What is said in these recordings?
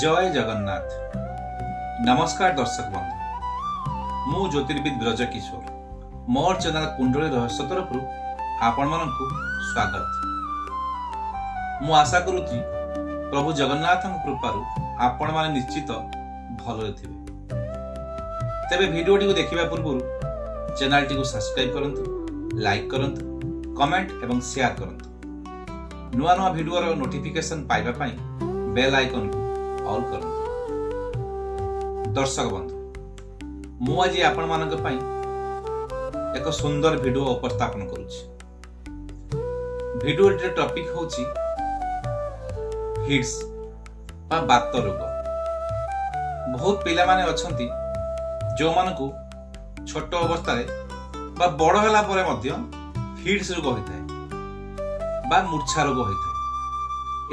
ଜୟ ଜଗନ୍ନାଥ। ନମସ୍କାର ଦର୍ଶକ ବନ୍ଧୁ, ମୁଁ ଜ୍ୟୋତିର୍ବିଦ ବ୍ରଜ କିଶୋର। ମୋର ଚ୍ୟାନେଲ କୁଣ୍ଡଳୀ ରହସ୍ୟ ତରଫରୁ ଆପଣମାନଙ୍କୁ ସ୍ୱାଗତ। ମୁଁ ଆଶା କରୁଛି, ପ୍ରଭୁ ଜଗନ୍ନାଥଙ୍କ କୃପାରୁ ଆପଣମାନେ ନିଶ୍ଚିତ ଭଲରେ ଥିବେ। ତେବେ ଭିଡ଼ିଓଟିକୁ ଦେଖିବା ପୂର୍ବରୁ ଚ୍ୟାନେଲଟିକୁ ସବସ୍କ୍ରାଇବ୍ କରନ୍ତୁ, ଲାଇକ୍ କରନ୍ତୁ, କମେଣ୍ଟ ଏବଂ ସେୟାର କରନ୍ତୁ। ନୂଆ ନୂଆ ଭିଡ଼ିଓର ନୋଟିଫିକେସନ୍ ପାଇବା ପାଇଁ ବେଲ୍ ଆଇକନ୍କୁ ଅଲ୍ କରନ୍ତୁ। ଦର୍ଶକ ବନ୍ଧୁ, ମୁଁ ଆଜି ଆପଣମାନଙ୍କ ପାଇଁ ଏକ ସୁନ୍ଦର ଭିଡ଼ିଓ ଉପସ୍ଥାପନ କରୁଛି। ଭିଡ଼ିଓଟିର ଟପିକ୍ ହେଉଛି ଫିଟ୍ସ ବା ବାତ ରୋଗ। ବହୁତ ପିଲାମାନେ ଅଛନ୍ତି, ଯେଉଁମାନଙ୍କୁ ଛୋଟ ଅବସ୍ଥାରେ ବା ବଡ଼ ହେଲା ପରେ ମଧ୍ୟ ଫିଟ୍ସ ରୋଗ ହୋଇଥାଏ ବା ମୂର୍ଚ୍ଛା ରୋଗ ହୋଇଥାଏ।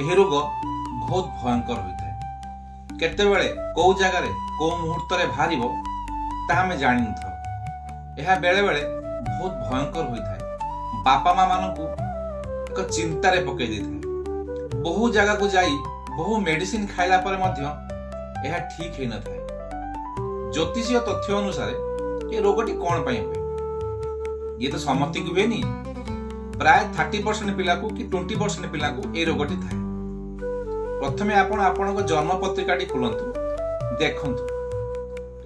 ଏହି ରୋଗ ବହୁତ ଭୟଙ୍କର ହୋଇଥାଏ। କେତେବେଳେ, କୋଉ ଜାଗାରେ, କୋଉ ମୁହୂର୍ତ୍ତରେ ବାହାରିବ, ତାହା ଆମେ ଜାଣିନଥାଉ। ଏହା ବେଳେବେଳେ ବହୁତ ଭୟଙ୍କର ହୋଇଥାଏ। ବାପା ମା ମାନଙ୍କୁ ଏକ ଚିନ୍ତାରେ ପକାଇ ଦେଇଥାଏ। ବହୁ ଜାଗାକୁ ଯାଇ ବହୁ ମେଡିସିନ ଖାଇଲା ପରେ ମଧ୍ୟ ଏହା ଠିକ ହେଇନଥାଏ। ଜ୍ୟୋତିଷୀୟ ତଥ୍ୟ ଅନୁସାରେ ଏ ରୋଗଟି କଣ ପାଇଁ ହୁଏ? ଇଏ ତ ସମସ୍ତଙ୍କୁ ହୁଏନି। ପ୍ରାୟ 30% ପିଲାକୁ କି 20% ପିଲାକୁ ଏଇ ରୋଗଟି ଥାଏ। ପ୍ରଥମେ ଆପଣ ଆପଣଙ୍କ ଜନ୍ମ ପତ୍ରିକାଟି ଖୋଲନ୍ତୁ, ଦେଖନ୍ତୁ।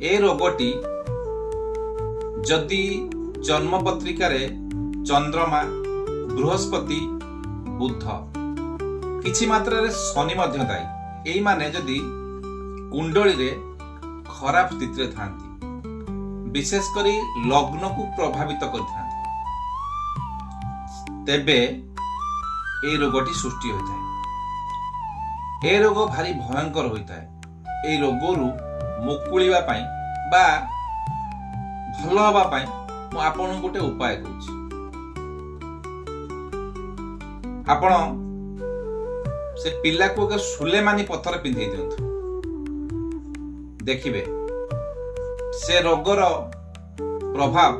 ଏ ରୋଗଟି ଯଦି ଜନ୍ମ ପତ୍ରିକାରେ ଚନ୍ଦ୍ରମା, ବୃହସ୍ପତି, ବୁଧ, କିଛି ମାତ୍ରାରେ ଶନି ମଧ୍ୟ ଦାୟୀ, ଏଇମାନେ ଯଦି କୁଣ୍ଡଳୀରେ ଖରାପ ସ୍ଥିତିରେ ଥାନ୍ତି, ବିଶେଷ କରି ଲଗ୍ନକୁ ପ୍ରଭାବିତ କରିଥାନ୍ତି, ତେବେ ଏଇ ରୋଗଟି ସୃଷ୍ଟି ହୋଇଥାଏ। ଏ ରୋଗ ଭାରି ଭୟଙ୍କର ହୋଇଥାଏ। ଏଇ ରୋଗରୁ ମୁକୁଳିବା ପାଇଁ ବା ଭଲ ହେବା ପାଇଁ ମୁଁ ଆପଣଙ୍କୁ ଗୋଟେ ଉପାୟ କହୁଛି। ଆପଣ ସେ ପିଲାକୁ ଏକ ସୁଲେମାନି ପଥର ପିନ୍ଧେଇ ଦିଅନ୍ତୁ। ଦେଖିବେ, ସେ ରୋଗର ପ୍ରଭାବ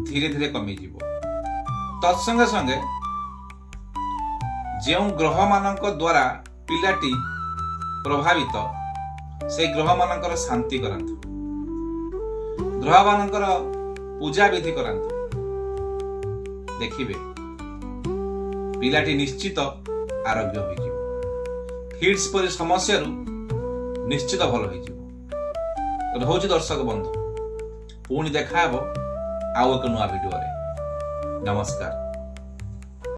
ଧୀରେ ଧୀରେ କମିଯିବ। ତତ୍ସଙ୍ଗେ ସଙ୍ଗେ ଯେଉଁ ଗ୍ରହମାନଙ୍କ ଦ୍ୱାରା ପିଲାଟି ପ୍ରଭାବିତ, ସେଇ ଗ୍ରହମାନଙ୍କର ଶାନ୍ତି କରାନ୍ତୁ, ଗ୍ରହମାନଙ୍କର ପୂଜା ବିଧି କରାନ୍ତୁ। ଦେଖିବେ, ପିଲାଟି ନିଶ୍ଚିତ ଆରୋଗ୍ୟ ହୋଇଯିବ। ଫିଟ୍ସ ପରି ସମସ୍ୟାରୁ ନିଶ୍ଚିତ ଭଲ ହୋଇଯିବ। ରହୁଛି ଦର୍ଶକ ବନ୍ଧୁ, ପୁଣି ଦେଖା ହେବ ଆଉ ଏକ ନୂଆ ଭିଡ଼ିଓରେ। ନମସ୍କାର।